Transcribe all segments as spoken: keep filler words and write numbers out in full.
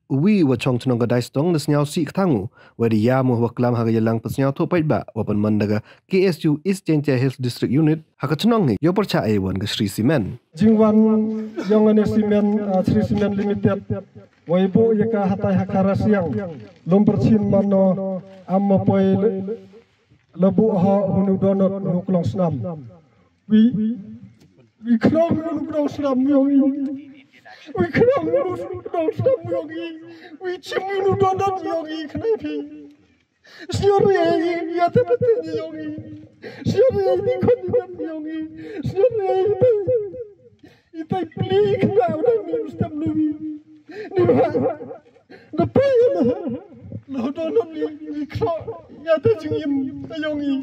Uwi wa chong chnong ka Daistong da sniaw sih ktang u, wa da ya mo wa klam ha ka yalang pynsniawthuh paidbah wa pynman da ka K S U East Jaintia Hills District Unit ha ka chnong hi, yow pyrchah e wan ka Shree Cement. Jingwan yong ane Cement, ah, Shree Cement Limited, wa i buh ya ka hatai ha Kharasiang, Lumpyrchin, mano, am ma poi le-, la buh ha hunu donot, hunu klong snam. Wi, wi khnang wi khnang snam yong i. Wi khnang wi khnang snam yong i. Wi chim wi nu don don yong i khnang phi. Snior ya i, ya te pete yong i. Snior ya i, ni khon ni don yong i. Snior ya i, te. I te pli khnang u don mi stem lu wi. Ni ba. Da phi ya na. Lo do no li, li kro. Ya te jingim, yong i.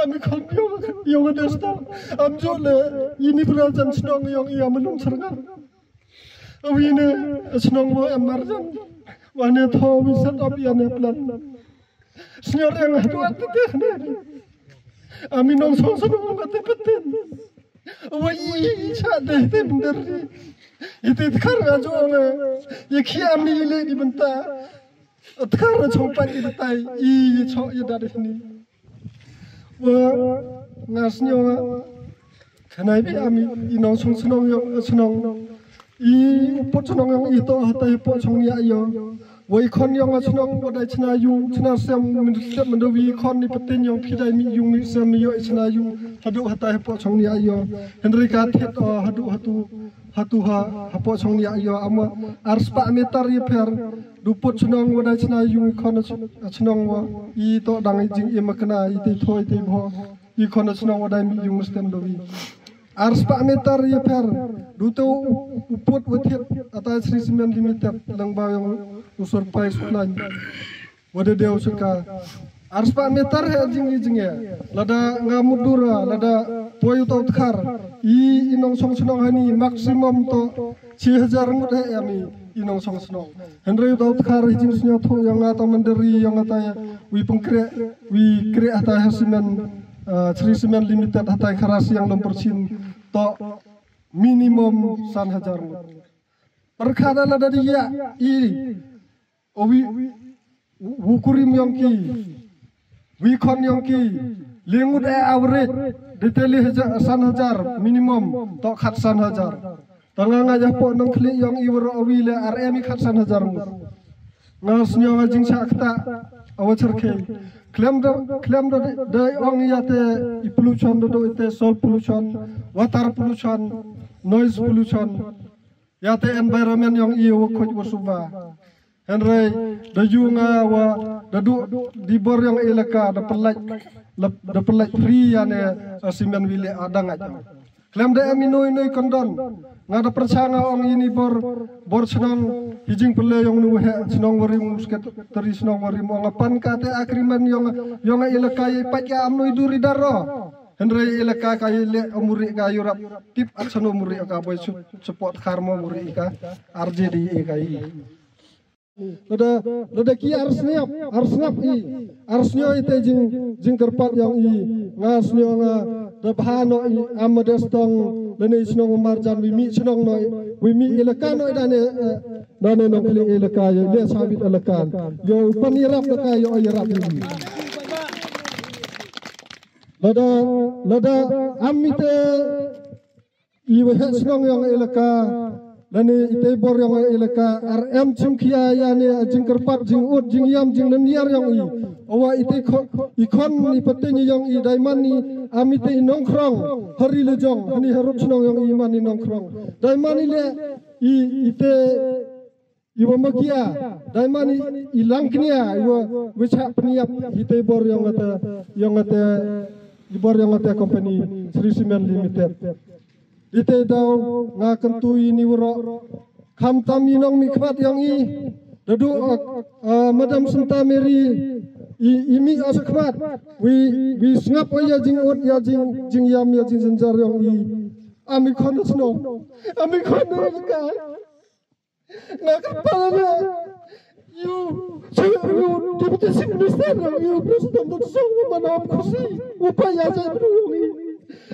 Ami khon yong, yong a desta. Am jo le, ini pura jan chnong yong i, am lung sarngar. Awi ne, chnong wo am marjan. Wa ne tho wi set up ya ne plan. Snior yang hadu at te ne. Ami nong song song ka te peten. Wa i, i cha de te bender. I te tkar nga jo nga. Ye khi am ni le di benta. Tkar na chong pat i tai. I, i cho i da de ni. Wa nga snyo nga. Khanai bi ami i nong song snong yo, snong. I u put chnong yong i to hatai hapoh chong nia yo. Wa i khon yong a chnong wa dai chna yung, chna sem, min sem, min da wi khon ni patin yong phi dai mi yung mi sem mi yo i chna yung. Hadu hatai hapoh chong nia yo. Henry ka thiet o hadu hatu, hatu ha, hapoh chong nia yo. Ama arspah meter ya pher. Du put chnong wa dai chna yung i khon a ch-, a chnong wa. I to dang i jingim a kna, i te thoi te bho. I khon a chnong wa dai mi yung stem da wi. Arspah meter ya pher, du to u, u put wa thiet, hatai Shree Cement Limited, lang ba yong u surprise plan. Wa da deu chaka. Arspah meter he jing i jing e. Lada nga mudura, lada poi u to tkar. I, i nong song chnong hani maximum to chi hajar ngut he ami i nong song chnong. Henry u to tkar hi jing sniawthuh yong nga ta mandari yong nga ta ya. Wi pengkre, wi kre hatai ha cement. Ah, Shree Cement Limited hatai Kharasiang Lumpyrchin to minimum san hajar ngut. Perkha da lada di ya i o wi, wu kurim yong ki, wi khon yong ki, li ngut e average, di te li hajar, san hajar minimum, to khat san hajar. Tang nga ya hapoh Nongkhlieh yong i waroh awi le ar em i khat san hajar ngut. Nga snyo nga jingchah kata, awa cherkhei. Khlem da, khlem da, da ong ya te i pollution da do i te soil pollution, water pollution, noise pollution. Ya te environment yong i wa khoj wa suba. Henry, da yu nga wa, da du, di bor yong elaka, da pelaj, da pelaj free ya ne, a cement wi le adang aja. Khlem da em i noi noi kondon. Nga da pyrchang nga ong ini bor, bor chnong, hi jingpynle yong nu he, chnong warim, secretary chnong warim, ong a pan ka te agreement yong, yong a elaka ya i pait ka am noi duri daro. Henry elaka ka i le amuri ka yurap, tip at sano muri ka boi su-, support khar mo muri ka, R J D A ka i. Lada, lada ki ar sniap, ar sniap i, ar snyo i te jing, jingkyrpad yong i, nga snyo nga, da bha no i, am ma destong, lane i chnong marjan, wi mi chnong no i, wi mi elaka no i dane, eh, dane Nongkhlieh elaka, yo, le sabit elaka. Yo, pan yarap elaka, yo, yarap i. Lada, lada, am i te, i waheh chnong yong elaka, lane i te bor yong elaka, ar em chimkhia ya ne, a jingkyrpad, jingut, jingyam, jingnaniar yong i. Awa i te kho-, i khon, i pateng yong i, dai man i, am i te i nongkhrong, hari le jong, hani haruk chnong yong i man i nongkhrong. Dai man i le, i, i te, i wa makia, dai man i, i langknia, i wa, wa chah pniap, i te bor yong ata, yong ata, i bor yong ata company, Shree Cement Limited. I te daw nga kyntu ini waroh. Khamtam i nongmihkhmat yong i. Da du, uh, uh, Madam Santa Mary. I, i mih o sa khmat. Wi, wi sngap o ya jingut, ya jing, jingyam, ya jingjynjar yong i. Am i khon chnong. Am i khon ka. Nga kyrpad na, you, you, Deputy Chief Minister, you, President of the Song, man, I'm Kusi, u pa ya jai bru yong i.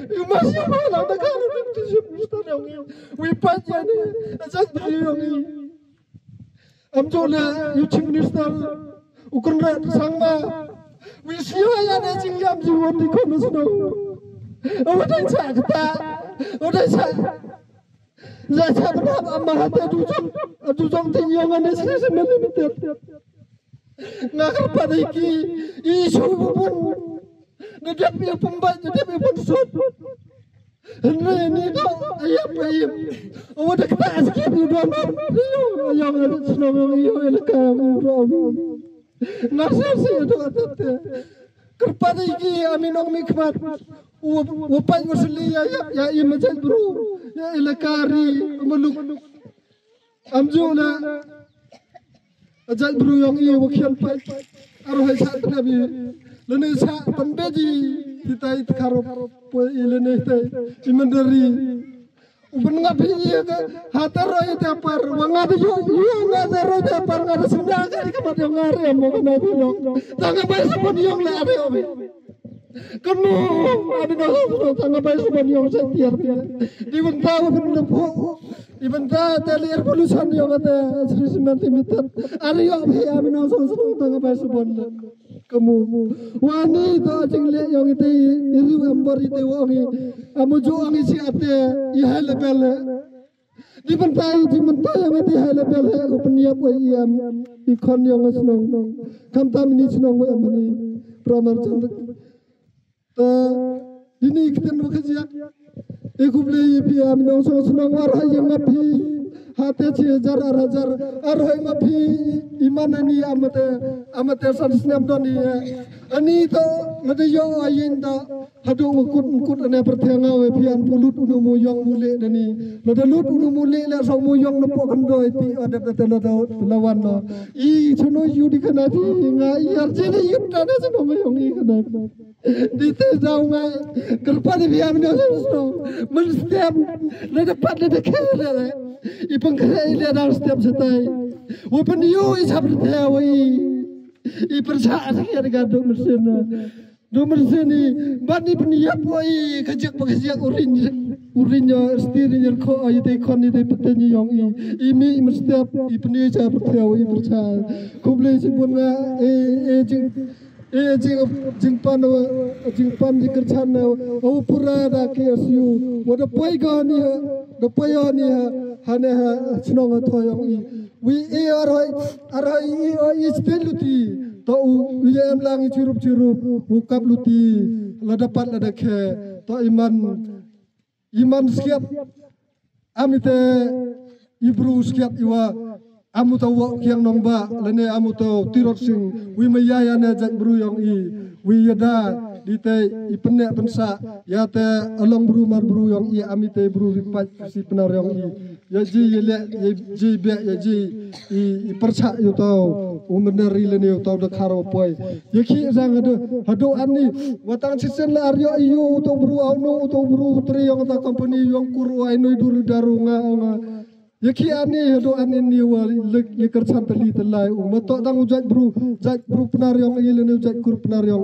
You must, you man, I'm the kind of Deputy Chief Minister yong i. We pa ya ni, jai bru yong i. Am jo le, u Chief Minister, u Conrad Sangma. Wi sio ya ne jing yam ji won di kono sno. Awa dai cha kata. Awa dai cha. Ya cha bna am ma hate du jong, du jong ting yong ane Shree Cement Limited. Nga kyrpad i ki, i shu bun. Na dep i pumbai, na dep i pun sut. Hynre ni do, ayap ayap. Awa da kata askip i do. Ayong, ayong, shnong yong i, elaka yong i, bro. Nga sir si do atat te. Kyrpad i ki, ami nong mi khmat. Wa, wa pai wa sli ya, ya, ya, i majai bro. Ya, elaka ri, maluk. Am ju le, a jait bru yong i wa khian pai. Ar hoi sa tna bi. Lane sa pan beji. Hitai tkharo poi i lane hitai. I mandari. U ban nga phi i ka. Hata roi te par. Wa nga de yo. Yo nga de roi te par nga de senda ka di ka mat yong nga re mo ka na bi yong. Tanga bai sa pon yong le are obi. Kamu, abi nong song, tanga bai sa ban yong sa tiar tiar. Di bynta wa pynda pho. Di bynta te li air pollution yong ate Shree Cement Limited. Ari yong phi abi nong song song tanga bai sa ban. Kamu. Wa ni to jing le yong ite i riu ember ite wa ngi. Amu ju ngi si ate i high level. Di bynta i, di bynta yong ite high level he, u pynyap wa i am, i khon yong a shnong. Khamtam ini shnong wa am ini. Pramar chan. Ta, ini kiten wa khajiak. I khublei i phi am nong song shnong wa ar hai yong a phi. Hate chi hajar ar hajar. Ar hai yong a phi i man ani amate, amate san snem don i. Ani to, lada yo ayin da. Hadooh wa kut, kut ane pyrthai nga wa phi an pu lut u nu mu yong mu le dani. Lada lut u nu mu le le song mu yong na pok khynroi ti, o dep te lada lawan no. I chano yu di khana phi nga i ar je di yut da da chano ma yong i khana. Di te daw nga kyrpad i phi am no song song. Man step, lada pat lada khe le le. I pangkre i le daw step satai. Wa pan yu i sa pyrthai wa i. I pyrsa sa ya ga do myrsin. Do myrsin i, ban i pynyap wa i, khajiak pa khajiak urin, urin ya, stir ya kho, i te khon i te peten yong i, i mi i myrstep, i pyni cha pyrthai wa i pyrsa. Khublei chibun nga, e, e, jing, e, jing, jingpan wa, jingpan jingkyrchan na, o pura da K S U, wa da poi ka ni ha, da poi ya ni ha, ha ne ha, chnong ha tho yong i. Wi i arhoi, arhoi i, i, i stil luti. To u, u ye em lang i chirup chirup, u kap luti. Lada pat lada khe. To i man, i man skiap. Am ite i bru skiap i wa. Amu to wa kiang nong ba, lane amu to Tirot Sing. Wi ma ya ya ne jait bru yong i. Wi ya da, di te i pynne pynsa. Ya te along bru mar bru yong i, am ite bru ripat si Pnar yong i. Ya ji, ya le, ya ji be, ya ji i, i pyrsa yu tau. U mendari lane yu tau da kharo poi. Ya ki sang hadu, hadu ani. Watang sisen la aryo yu u tau bru au no, u tau bru tri yong ta company yong kur u ai noi dur daru nga, nga. Ya ki ani hadu ani ni wa lek ya kyrchan tali talai. U mato tang u jait bru, jait bru Pnar yong i lane u jait kur Pnar yong.